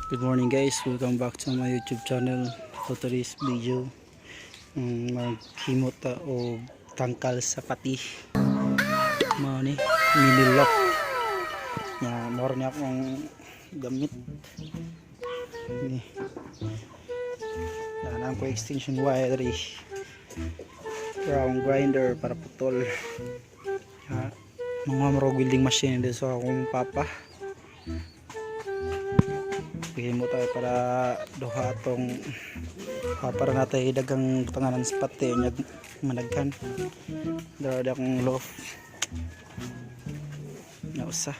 Good morning guys, welcome back to my YouTube channel. For today's video, maghimo ta og tangkal sa pati. Mao ni mini lock. Ya, mao ni akong gamit. Ni. Yan ang ko extension wire diri. Round grinder para putol. Ya, mga marog welding machine dito sa akong papa. Himo tayo para duha atong para natay dagang butanganan sa pati nya managhan. Dara di akong loaf na usa.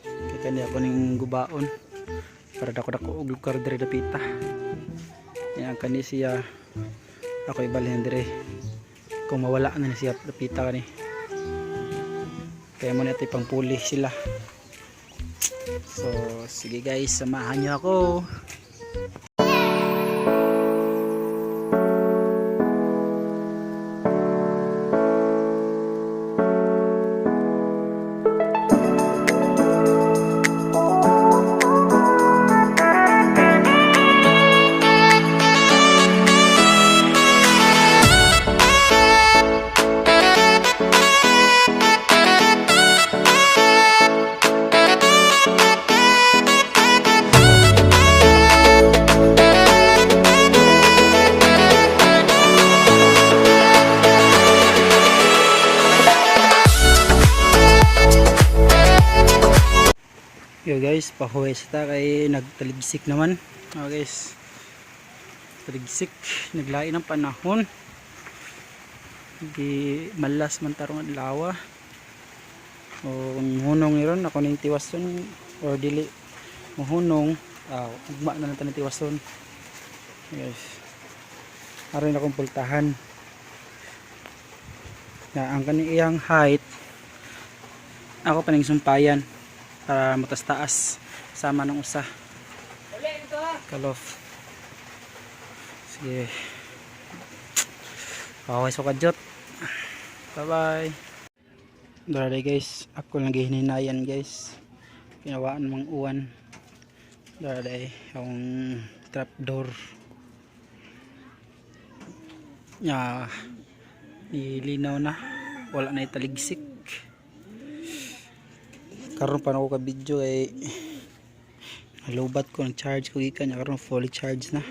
Kay kani ako ning gubaon para dako dako og lugar diri dapita. Yan kani siya, ako ibalhin diri kung mawala na ni siya dapita kani. Kaya mo na ito pangpuli sila. So, sige guys, samahan niyo ako. Yo guys, pahuwes ta kay nagtaligsik naman. Oh guys. Taligsik, naglain ang panahon. Gi malas man tarong adlaw. O kung hunong ron ako ning tiwason or dili mohunong, ugma na lang ta ning tiwason. Guys. Aron akong pultahan. Na ang kani iyang height ako pa ning sumpayan para matas-taas sama ng usa kalof. Sige, okay, so kadyot, bye bye. Dara guys, ako lang gihininayan guys, kinawaan mang uwan. Dara akong trapdoor ya, nilinaw na, wala na italigsik. Karon pa na ako ka video ay nalubat ko ng charge ko gikan niya, karon fully charged na.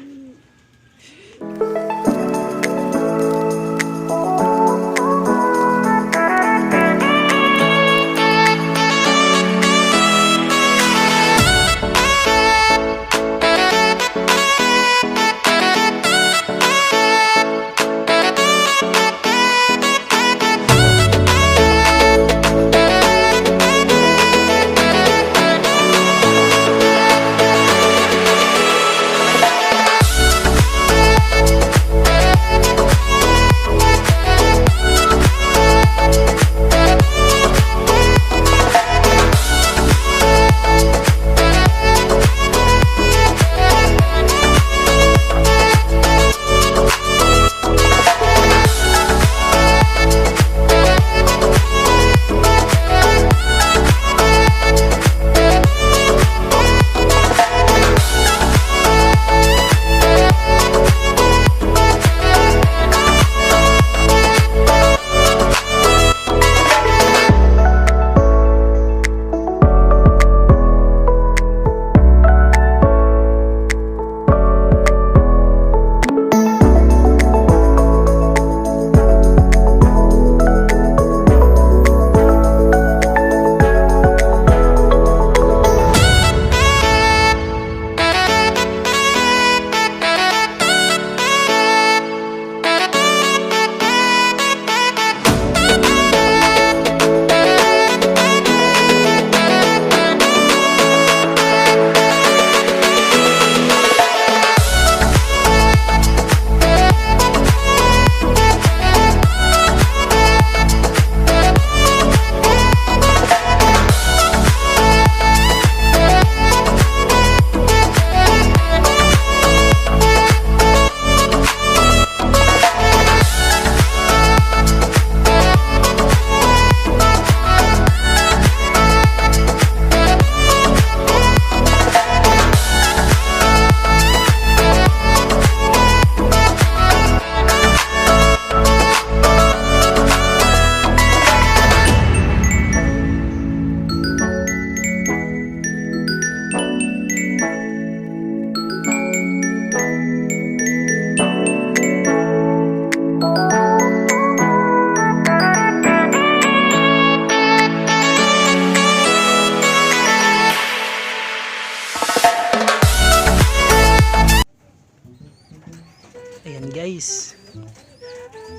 Guys.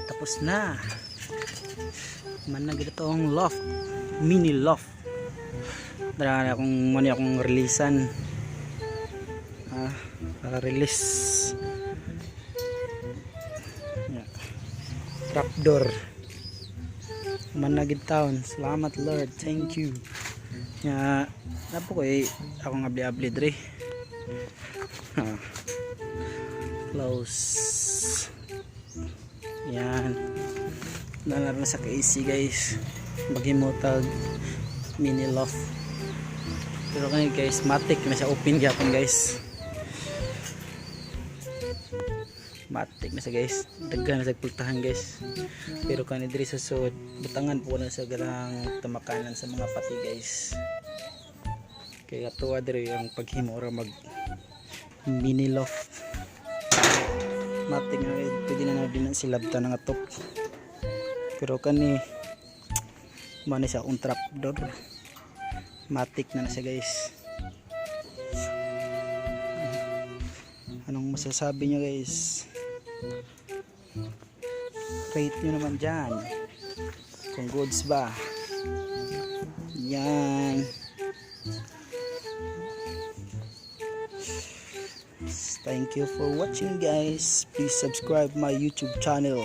Tapos na. Man na gid ang loft, mini loft. Dara na akong mo ni akong releasean. Ah, para release. Yeah. Trapdoor. Man na gid taon. Salamat, Lord. Thank you. Ya, napo ko eh akong abli-abli dre. Ah. Close. Yan. Nanar na sa KC, guys. Maghimo tag mini loft. Pero kani, guys, matic na siya, open gyapon, guys. Matic na siya, guys. Daghan na sa pultahan, guys. Pero kani diri sa sud, butangan po na sa garang tamakanan sa mga pati, guys. Kaya tuwa diri ang paghimo ra mag mini loft. Matic na eh, pwede na na din na silabta na nga top. Pero kani mao ni sa akong trapdoor. Matic na na siya, guys. Anong masasabi nyo, guys? Rate nyo naman dyan. Kung goods ba. Yan. Thank you for watching, guys. Please subscribe my YouTube channel.